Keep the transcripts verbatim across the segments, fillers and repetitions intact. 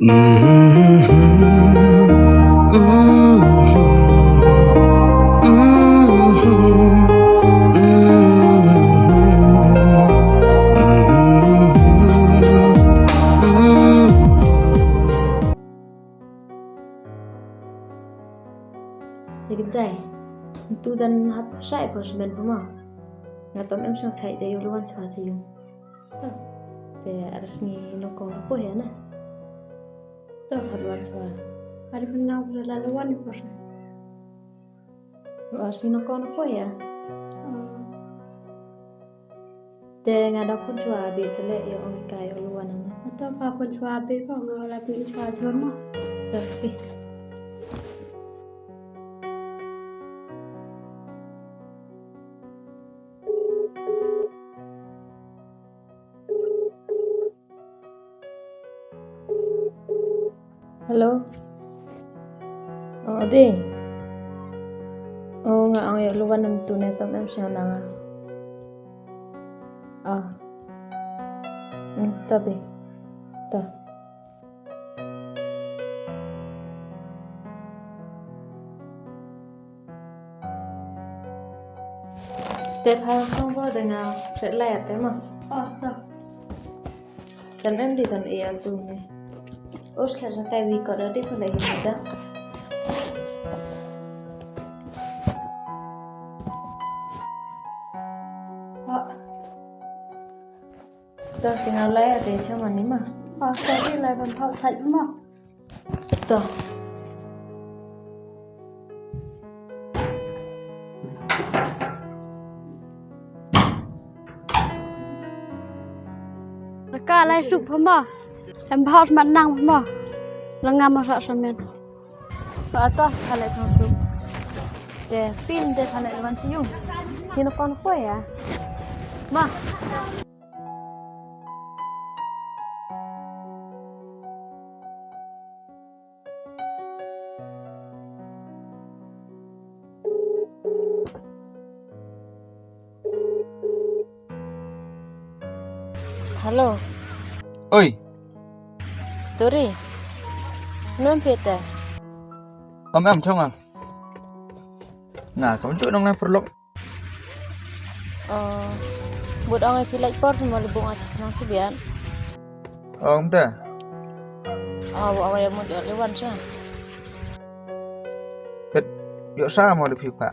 Ïa ka jai. Tu jan hap shai por shmen pama. Nga tom em shang chai te ïa u Lawan shuwa sha ïung. Te ar sngi nongkong na poi ïa na. To ha Lawan shuwa. Ar bna bna la Lawan ni por. Ar sngi nongkong na poi ïa. Te nga da phone shuwa abi te leh ïa ong ka ïa u Lawan na. Ato pa phone shuwa abi ko nga la pyn shuwa jhur mo. Te pi. Hello. Oh, Abi. Oh, nga ong ïa u Lawan nam tu ne tom em sha na nga. Ah. Hmm, to Abi. To. Te pha song bo de nga pret lai ate ma. Oh, to. Jan em di jan e al tu ne. Os kha jan tai wi ko da di pha lai hi da. Oh. To, te nga lai ate cha mani ma. Oh, to, di lai ban thau chai ma. To. Ka lai suk pha ma. Em bhaus man nang pha ma. La ngam ma sa samen. Ba to ka lai thang suk. Te pin te ka lai wan siu. Sino kon ko ya. Ma. Hello. Oi. Story. Sngewbha phi te. Om em chong ah. Nga kam ju nong na perlok. Oh, bud ong ai phi leit por phi mo leit buh nga cha chnong chibian. Ong te. Oh, bud ong ai mut ïa Lawan cha. Bet ïoh sa mo leit phi pa.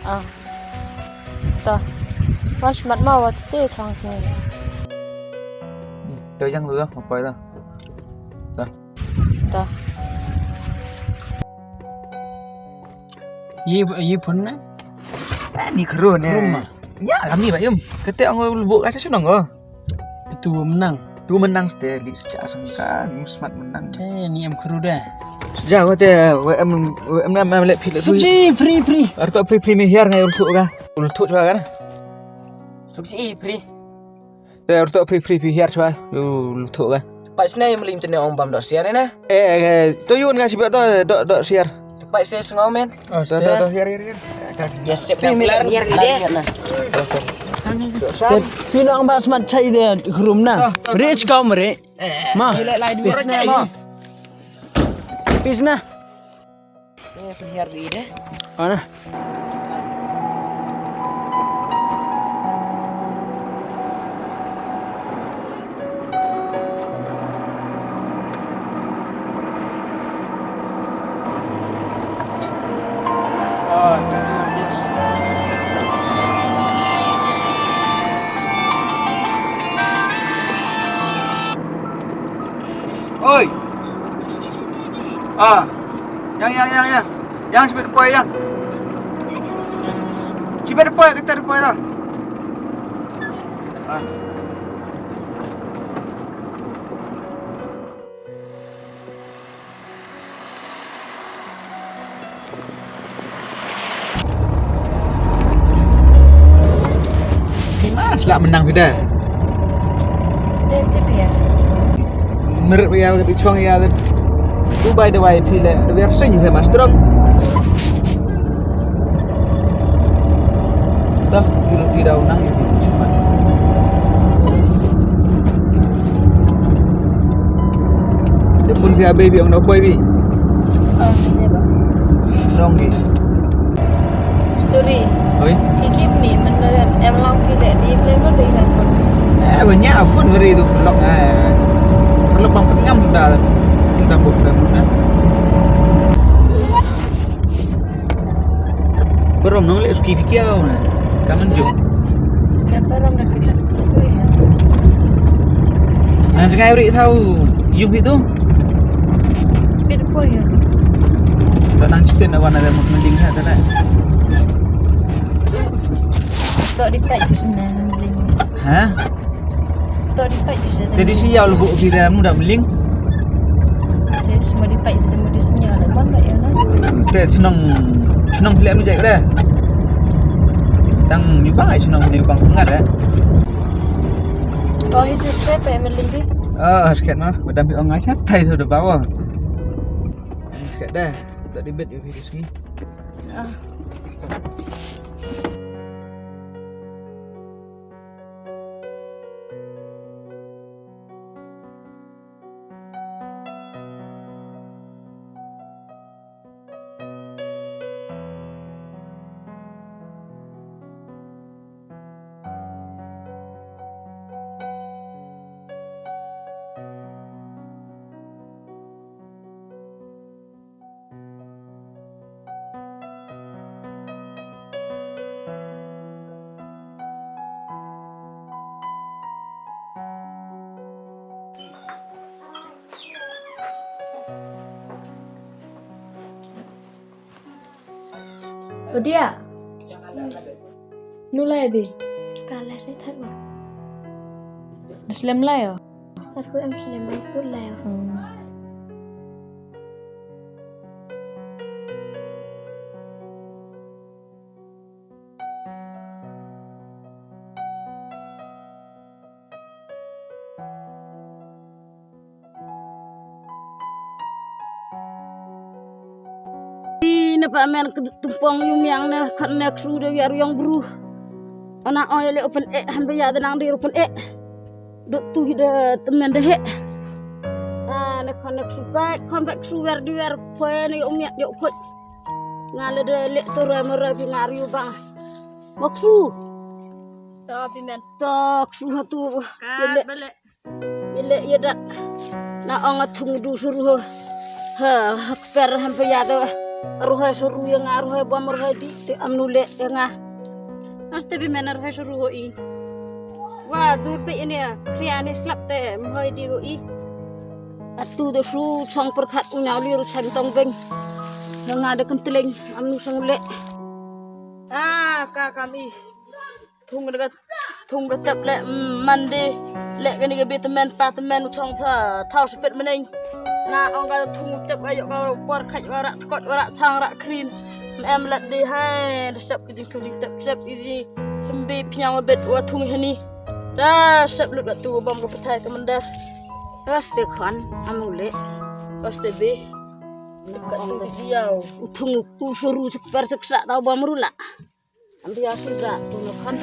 Ah. Ta. Wan smat ma wat te chang sini. To yang tu dah, apa dah. Ta. Ta. Ye, ye phone ne? Ah, ni khru ne. Khru ma? Ya, kami ba yum. Kete ang lu bu kacha sunang ko. Tu menang. Tu menang ste li sejak sangka, ngu smat menang. Te ni em khru de. Sejak ko te, we em, we em, em, em, lek phi lek. Suji, free, free. Arto free, free mi hiar ngai ultu ka. Ultu chwa ka. Suji, free. Te arto free, free, free hiar chwa. Ultu ka. Pai sne em lim tene ong bam dok siar ne. Eh, eh, to yun nga sibak to dok, dok siar. Pai sne sngaw men. Oh, to, to, to, hiar, hiar, hiar. Yes, cep dah bulan hiar ni deh. Pino ang bas mat chai de khrum na. Rich kau meri. Ma. Pis na. Eh, hiar ni deh. Mana? Oi. Ah. Yang, yang, yang, yang. Yang, sibit poi, yang. Sibit poi, kita poi dah. Ah. Mas lah menang kita. Tip, tip ya. Mer ya, kita chong ya. Tu by the way, phi le, we are sing sama strong. Dah, dulu tidak unang ya, phi le cepat. Phi ïa baby ong da poi bi. Oh, sini ba. Dong ki. Story. Oi. Hi kim ni man em long ki de di play mo de kan phone. Eh, ba nya phone beri tu pelok ngai. Pelok bang pengam sudah. Kita buat film na. Barom nong leh suki phi kiaw na. Ka man jong. Ka barom na phi leh. Sorry, ha. Nang jngai ri thaw yung phi tu. Phi tu poi ya tu. To nang shisien na wan ada mut mending ha tu na. To di pait tu sini mending. Ha? To di pait tu sini. Te di siaw lubuk phi da muda meling. Saya semua di pait tu mesti sinyal. Wan ba ya na. Te senang, senang phi leh mu jai ka da. Tang nyubang ai senang nyubang pengat eh. Oh, itu saya payah melibi. Ah, sikit mah. Badam bi ong ai syatai sudah bawa. Sikit dah. Tak dibet ya virus ni. Ah. Odia. Nu lai bi. Ka lai ri that wa. Da slem lai o. Ar hu em slem lai tu lai o. Hmm. Ti na pa men ka tumpong yung yang na kan na ksu de yar yong bru. Ana oi le open e han ba ya da nang de open e. Dok tu hi da temen de he. Ah, na kan na ksu bai kan ba ksu wer di wer poe na yung ya yo ko. Nga le de le to ra ma ra bi nga ri u bang. Mo ksu. To bi men. To ksu ha tu. Ka bele. Ye le ye dak. Na ong a thung du suru ho. Ha, ha kper ham pe ya da. Ruhai suru ya nga ruhai bom ruhai di te am nu le ya nga. Aste bi men ruhai suru ho i. Wa dur pe ini ya. Kriani slap te mhoi di ho i. Atu da su song perkhat u nyau li ru san tong beng. Na nga da kenteleng am nu sang le. Ah, ka kami. Thung ka, thung ka tep le, mm, mandi. Le kani ka bi temen pa temen u trong sa thaw sepet meneng. Nga ong ka thung tep ka yok ka por khat ka rak kot ka rak chang rak krin. Em lat di hai, da sep ki jing thung jing tep sep ki jing. Sembi piang bet wa thung hani. Da sep lut wa tu bom ka petai ka mendar. Aste khon, amu le. Aste be. Ka tu ki diau. U thung u suru sekper seksa tau bom rula. Am bia suda tu no khan.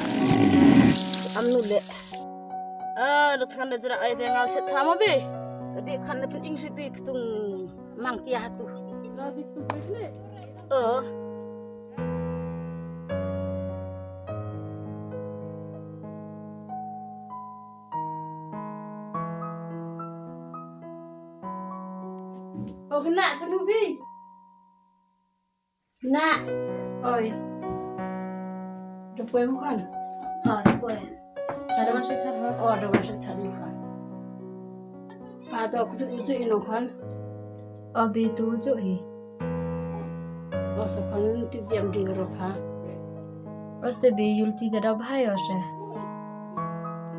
Am nu le. Ah, da than da jra ai de ngal set sama be. Di khan da pun ing siti ktung mang tia tu. Oh. Oh, kena sunu bi. Na. Oi. Da poi mo khan? Oh, da poi. Da wan sik than mo? Oh, da wan sik than mo khan. Pa to ku ju ju ino khan. Oh, bi tu ju hi. Oh, sa khan ti jam di ro pha. Oh, ste bi yul ti da da bhai oh se.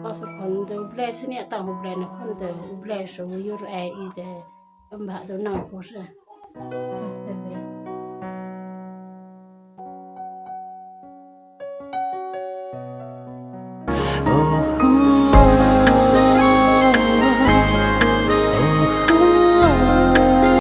Oh, sa khan da blai sini ta ho blai na khan da blai so yur ai i de. Em ba do nang ko se. Oh, ste bi.